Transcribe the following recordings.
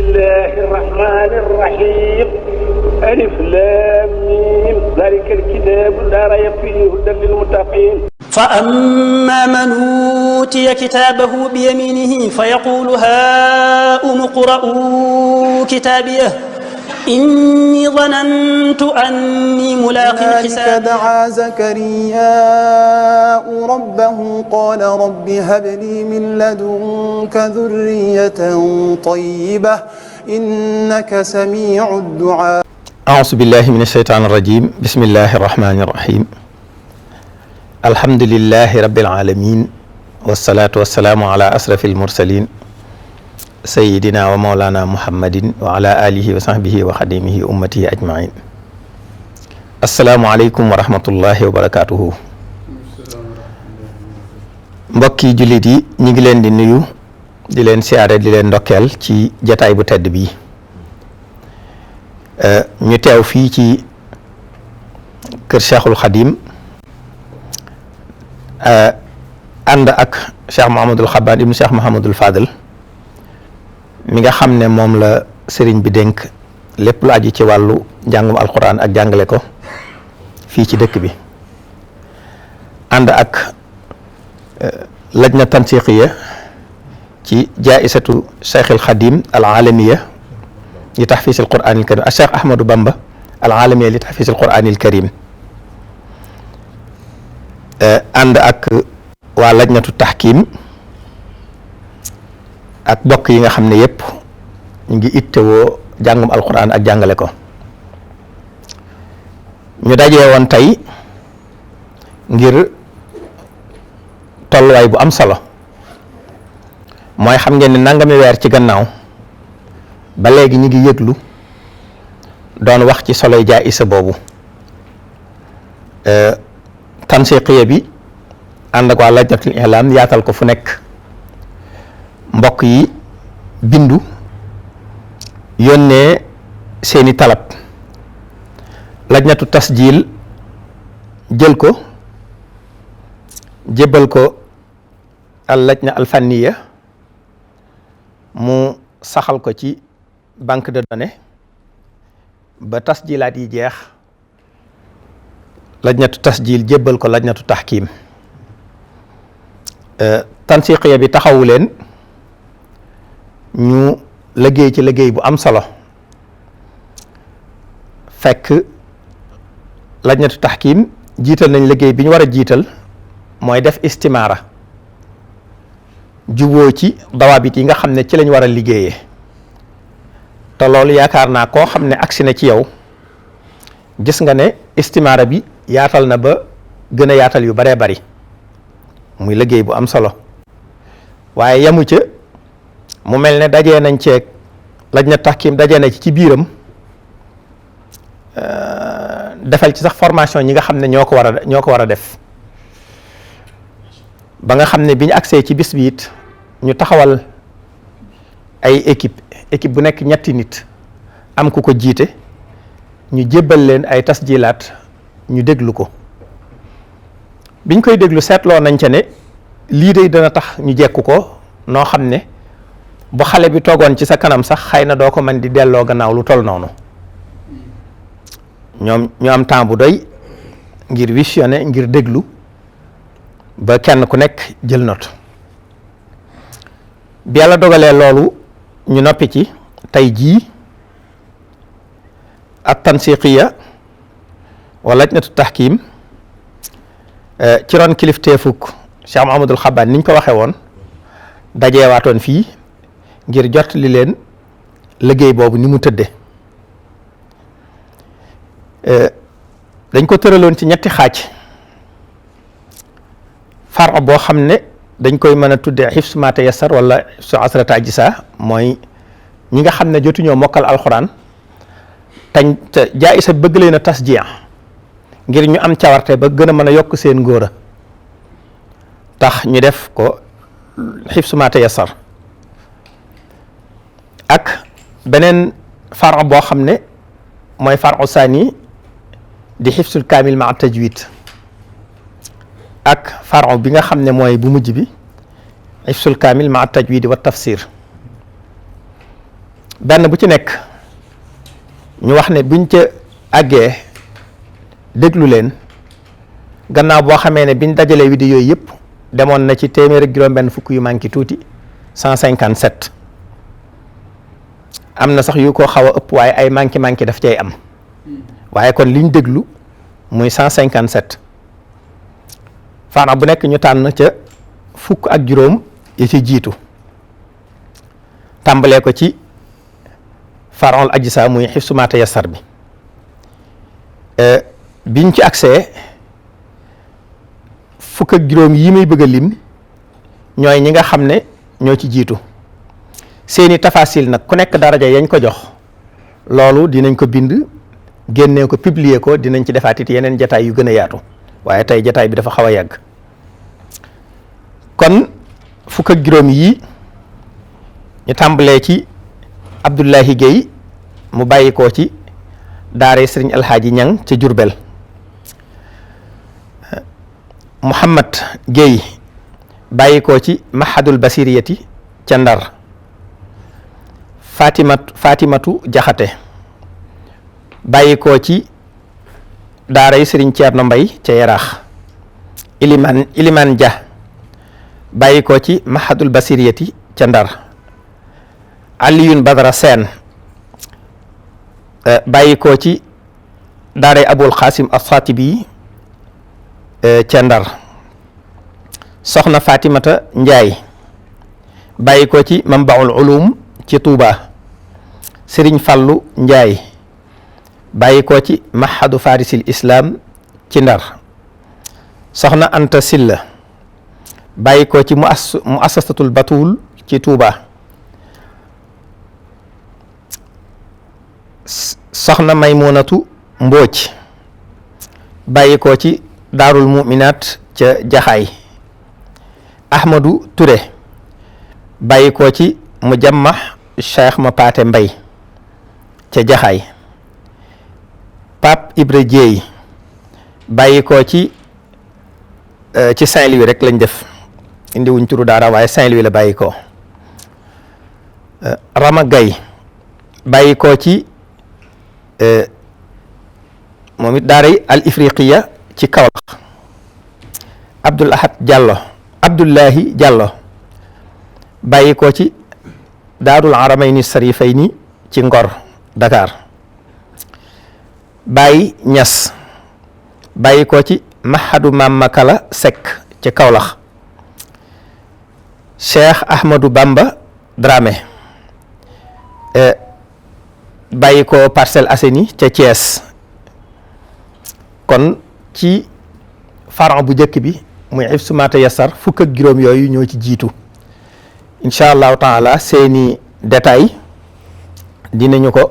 الله الرحمن الرحيم ألف لام ميم ذلك الكتاب لا ريب فيه هدى للمتقين. فأما من أوتي كتابه بيمينه فيقول هاؤم اقرءوا كتابيه إني ظننت أني ملاق حسابيه. دعا زكرياء ربه قال رب هب لي من لدنك ذرية طيبة إنك سميع الدعاء. أعوذ بالله من الشيطان الرجيم. بسم الله الرحمن الرحيم. الحمد لله رب العالمين والصلاة والسلام على أشرف المرسلين سيدنا ومولانا محمد وعلى آله وصحبه وخديمه أمته أجمعين. السلام عليكم ورحمة الله وبركاته. mbokki jullit yi ñi ngi leen di nuyu di leen siyaare di leen ndokkeel ci jataay bu tedd bi ñu teew fii ci kër Cheikhul Khadim ànd ak Cheikh Mouhamadul Xabbaan ibnu Cheikh Mouhamadul Fadal mi nga xam ne moom la sëriñ bi dénk lépp lu aju ci wàllu njàngum alquran ak jàngale ko fii ci dëkk bi ànd ak lajna tansiqiya ci jaaisatu Cheikhul Khadim al alamiya li tahfiz al quran al karim ak Cheikh Ahmadou Bamba al alamiya li tahfiz al quran al karim ànd ak waa lajnatu tahkim ak bokk yi nga xam ne yëpp ñu ngi ittewoo jàngum alquran ak jàngale ko ñu dajee woon tey ngir tolluwaay bu am solo mooy xam ngeen ne nangami weer ci gannaaw ba léegi ñu ngi yëglu doon wax ci soloy jaayisa boobu tansiqiya bi ànd ak waa lajnatul i'lam yaatal ko fu nekk mbokk yi bindu yónnee seeni talab lajnatu tasjil jël ko jébbal ko al lajna al fanniya mu saxal ko ci banque de données ba tasjilaat yi jeex lajnatu tasjil jébbal ko lajnatu tahkim tansiqiya bi taxawu leen ñu liggéey ci liggéey bu am solo fekk lajnatu tahkim jiital nañ liggéey bi ñu war a jiital mooy def istimaara juboo ci dawaabit yi nga xam ne ci lañ war a liggéeyee te loolu yaakaar naa koo xam ne agsi na ci yow gis nga ne istimaara bi yaatal na ba gën a yaatal yu baree bari muy liggéey bu am solo waaye yamu ca mu mel ne dajee nañ ceeg lajna tahkim dajee na ci biiram defal ci sax formation ñi nga xam ne ñoo ko war a def ba nga xam ne bi ñu agsee ci bis bi it ñu taxawal ay équipe bu nekk ñetti nit am ku ko jiite ñu jébbal leen ay tasjilaat ñu déglu ko biñ koy déglu seetloo nañ ca ne lii de dana tax ñu jekku ko noo xam ne bu xale bi toogoon ci sa kanam sax xëy na doo ko mën di delloo gannaaw lu toll noonu ñoom ñu am temps bu doy ngir visionner ngir déglu ba kenn ku nekk jël note bi yàlla dogalee loolu ñu noppi ci tey jii ak tansiqiya wala lajnatu tahkim ci ron kilifteefuk Cheikh Mouhamadul Xabbaan niñ ko waxee woon dajeewaatoon fii ngir jot li leen liggéey boobu ni mu tëdde dañ ko tëraloon ci ñetti xaaj far boo xam ne dañ koy mën a tuddee xifsu ma tayassar wala xifsu asrata ajisa mooy ñi nga xam ne jotuñoo mokkal alxuraan tañ jaayisa bëgg leen a tasjiya ngir ñu am cawarte ba gën a mën a yokk seen ngóora tax ñu def ko xifsu ma tayassar ak beneen far boo xam ne mooy faru saani di xifsul kaamil ma tajwid ak faru bi nga xam ne mooy bu mujj bi xifsul kaamil ma tajwid wa tafsir benn bu ci nekk ñu wax ne buñ ca àggee déglu leen gannaaw boo xamee ne biñ dajalee vidéo yooyu yëpp demoon na ci téeméer ak juróom-benn fukk yu manqué tuuti 157 am na sax yu ko xaw a ëpp waaye ay manqué daf cay am waaye kon liñ déglu muy 157 faana bu nekk ñu tànn ca fukk ak juróom yi ci jiitu tàmbalee ko ci Far'ul Ajsa muy Hifzu ma tayassar bi biñ ci accès fukk ak juróom yi may bëgg a lim ñooy ñi nga xam ne ñoo ci jiitu seeni tafasil nag ku nekk daraja yañ ko jox loolu dinañ ko bind génnee ko publier ko dinañ ci defaat it yeneen jataay yu gën a yaatu waaye tey jataay bi dafa xaw a yàgg kon fukk ak juróom yi ñu tàmbalee ci Abdullahi Guèye mu bàyyi ko ci daare Sëriñ Alxaaji Ñang ca Jurbel Muhammad Guèye bàyyi ko ci Mahadul Basiriyati ca Ndar Fatimatu Jaxate bàyyi ko ci daaray Sëriñ Ceerno Mbay ca Yaraax Iliman Dia bàyyi ko ci Mahadul Basiriyati ca Ndar Aliyun Badara Seen bàyyi ko ci daaray Abul Qasim As-Satibi ca Ndar soxna Fatimata Njaay bàyyi ko ci Mambaul Ulum ci Tuuba Sëriñ Fallu Njaay bàyyi ko ci Mahadu Farisil Islam ci Ndar soxna Anta Silla bàyyi ko ci Muassasatul Batul ci Tuuba soxna Maymunatu Mbóoj bàyyi ko ci Daarul Muminat ca Jaxaay Ahmadu Touré bàyyi ko ci Mujamma Cheikh Mapaate Mbay ca Jaxaay Pape Ibra Dieye bàyyi ko ci Saint-Louis rek lañ def indi wuñ turu daara waaye Saint-Louis la bàyyi ko Rama Gaye bàyyi ko ci moom it daaray Al Ifriqiya ci Kaolack Abdullahi Diallo bàyyi ko ci Daarul Aramayni Sarifayni ci Ngor Dakar Baye Ñas bàyyi ko ci Mahadu Mamakala Seck ci Kaolack Cheikh Ahmadou Bamba Dramé bàyyi ko Parcelles Assainies ca Thiès kon ci faran bu njëkk bi muy Hifzu ma tayassar fukk ak juróom yooyu ñoo ci jiitu incha allahu taala seeni détail dinañu ko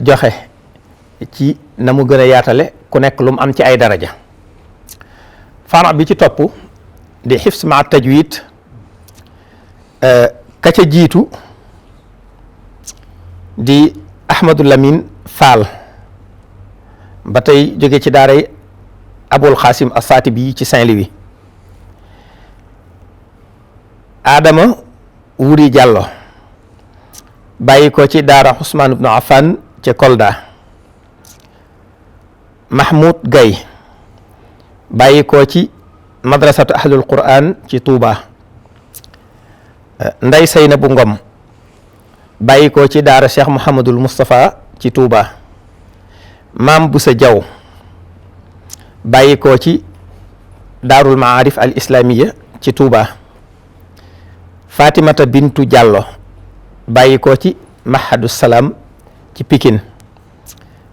joxe ci na mu gën a yaatale ku nekk lu mu am ci ay daraja faran bi ci topp di Hifzu ma tajwid ka ca jiitu di Ahmadou Lamine Fall ba tey jóge ci daaray Abul Qasim As-Satibi ci Saint-Louis Adama Wuri Diallo bàyyi ko ci daara Ousmane ibnu Affan ca Kolda Mahmoud Gaye bàyyi ko ci madrasatu ahlul Quran ci Touba Ndey Seynabu Ngom bàyyi ko ci daara Cheikh Mouhamadul Moustapha ci Touba Maam Busa Jaw bàyyi ko ci Daarul Maarif al Islamiya ci Touba Fatimata Bintu Diallo bàyyi ko ci Mahadu Salaam ci Pikine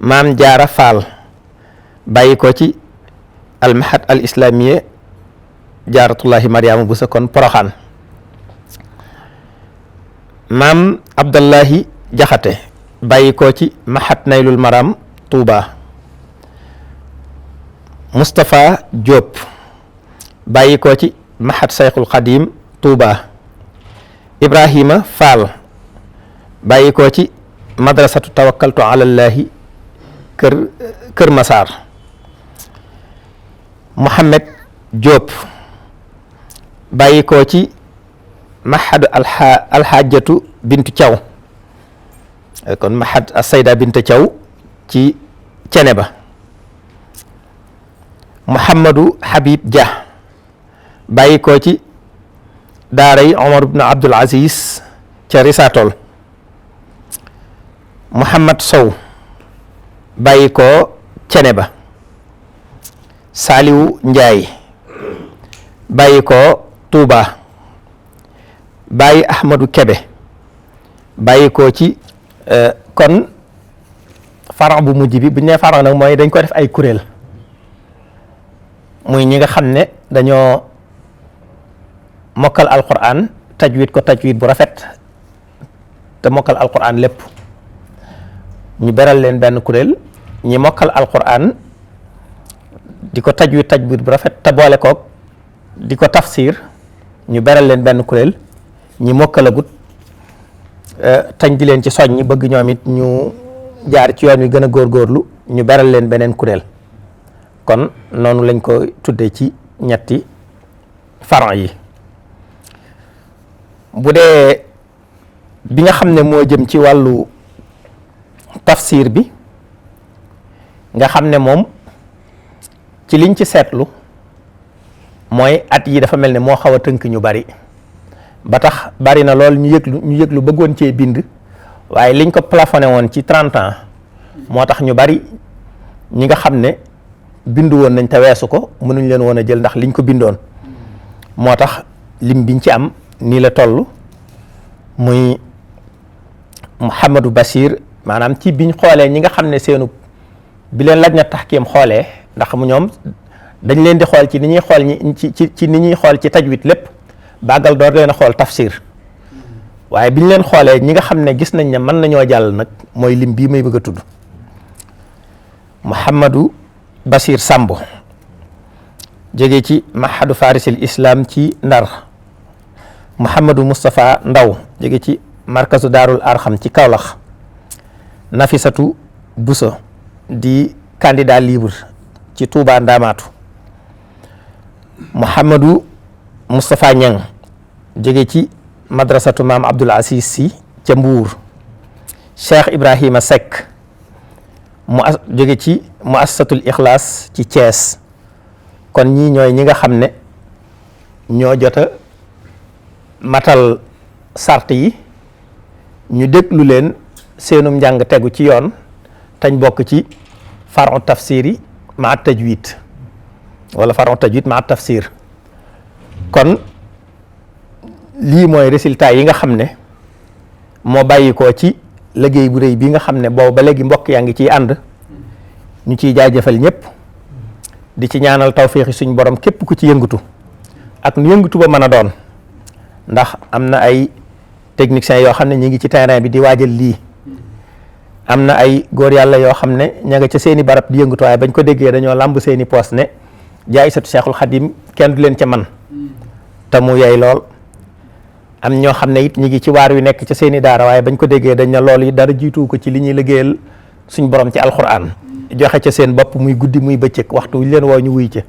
Maam Jaara Fall bàyyi ko ci al Mahad al Islamiya Jaaratullahi Mariama Busa kon Poroxaan Maam Abdallahi Jaxate bàyyi ko ci Mahad Naylul Maram Touba Moustapha Diop bàyyi ko ci Mahad Sayxul Xadim Touba Ibrahima Fall bàyyi ko ci madrasatu tawakkaltu alallahi Kër Massar Mohamed Diop bàyyi ko ci Mahad alxaajatu Bintu Thiaw kon Mahad Sayda Bintu Thiaw ci Ceneba Mouhamadou Habib Dia bàyyi ko ci daaray Omar ibn Abdul Aziz ca Risatol Mouhamad Sow bàyyi ko Ceneba Saliou Ndiaye bàyyi ko Touba bàyyi Ahmadou Kebe bàyyi ko ci kon faran bu mujj bi bu ñu nee faran nag mooy dañ ko def ay kuréel muy ñi nga xam ne dañoo mokkal alquran tajwid ko tajwid bu rafet te mokkal alquran lépp ñu beral leen benn kuréel ñi mokkal alquran di ko tajwid bu rafet te boole koog di ko tafsir ñu beral leen benn kuréel ñi mokkalagut tañ di leen ci soññi bëgg ñoom it ñu jaar ci yoon wi gën a góorgóorlu ñu beral leen beneen kuréel kon noonu lañ ko tuddee ci ñetti faran yi bu dee bi nga xam ne moo jëm ci wàllu tafsir bi nga xam ne moom ci liñ ci seetlu mooy at yi dafa mel ne moo xaw a tënk ñu bari ba tax bari na lool ñu yëglu bëggoon cee bind waaye liñ ko plafonné woon ci 30 ans moo tax ñu bari ñi nga xam ne bindu woon nañ te weesu ko mënuñ leen woon a jël ndax liñ ko bindoon moo tax lim biñ ci am nii la toll muy Mouhamadou Bachir maanaam ci biñ xoolee ñi nga xam ne seenu bi leen laj na taxkiim xoolee ndax mu ñoom dañ leen di xool ci ni ñuy xool ci ni ñuy xool ci tajwid lépp bàggal door leen a xool tafsir waaye biñ leen xoolee ñi nga xam ne gis nañ ne mën nañoo jàll nag mooy lim bii may bëgg a tudd Mouhamadou Bachir Sambo jóge ci Mahadu Farisil Islam ci Ndar Mouhamadou Moustapha Ndaw jóge ci markazu Daarul Arxam ci Kaolack Nafisatu Bousso di candidat libre ci Touba Ndamaatu Mouhamadou Moustapha Niang jóge ci madrasatu maam Abdoul Aziz Sy ca Mbuur Cheikh Ibrahima Seck jóge ci muassasatul Ikhlas ci Thiès kon ñii ñooy ñi nga xam ne ñoo jota matal sart yi ñu déglu leen seenum njàng tegu ci yoon tañ bokk ci faru tafsir yi ma tajwid wala faru tajwid ma tafsir kon lii mooy résultat yi nga xam ne moo bàyyi ko ci liggéey bu rëy bi nga xam ne boobu ba léegi mbokk yaa ngi ciy ànd ñu ciy jaajëfal ñëpp di ci ñaanal tawféexi suñ borom képp ku ci yëngatu ak nu yëngatu ba mën a doon ndax am na ay techniciens yoo xam ne ñi ngi ci terrain bi di waajal lii am na ay góor yàlla yoo xam ne ña nga ca seeni barab di yëngatu waaye bañ ko déggee dañoo làmb seeni poos ne jaay satu Seexul Xadim kenn du leen ca man te mu yey lool am ñoo xam ne it ñi ngi ci waar wi nekk ca seeni daara waaye bañ ko déggee dañ ne loolu yi dara jiitu ko ci li ñuy liggéeyal suñ borom ci alxuraan joxe ca seen bopp muy guddi muy bëccëg waxtu wu leen woo ñu wuy ca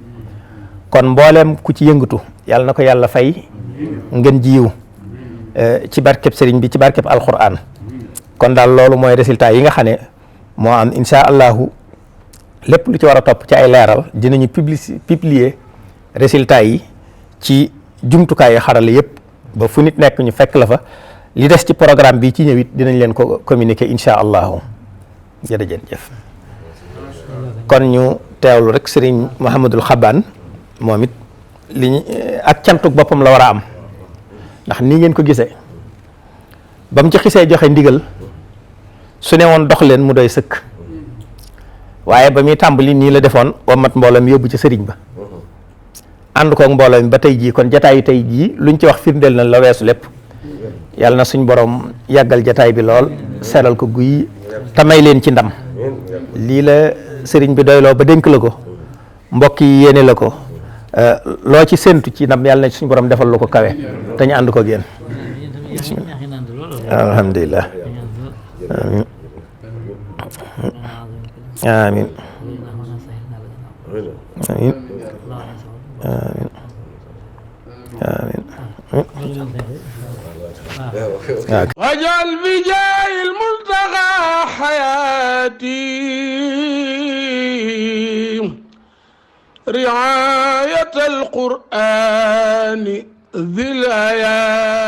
kon mbooleem ku ci yëngatu yàlla na ko yàlla fay ngeen jiw ci barkeb sëriñ bi ci barkeb alxuraan kon daal loolu mooy résultat yi nga xam ne moo am insha allahu lépp lu ci war a topp ci ay leeral dinañu publier résultat yi ci jumtukaayu xarala yëpp ba fu nit nekk ñu fekk la fa li des ci programme bi ci ñëwit dinañ leen ko communiquer insha allahu jërëjëf kon ñu teewlu rek sëriñ Mouhamadul Xabaan moom it li ñu ak cantuk boppam la war a am ndax nii ngeen ko gisee ba mu ci xisee joxe ndigal su ne woon dox leen mu doy sëkk waaye ba muy tàmbali nii la defoon wamat mbooloo mi yóbbu ci sëriñ ba ànd koog mbooloo mi ba tey jii kon jataayu tey jii luñ ci wax firndeel na la weesu lépp yàlla na suñ borom yàggal jataay bi lool seral ko guy te may leen ci ndam lii la sëriñ bi doyloo ba dénk la ko mbokk yi yéene la ko loo ci séntu ci ndam yàlla na suñ borom defal lu ko kawe te ñu ànd ko ak yéen alhamdulilah amin amin amin amin wajal bi jaayil muntaqa xayaati riayat alqurani dhil ayat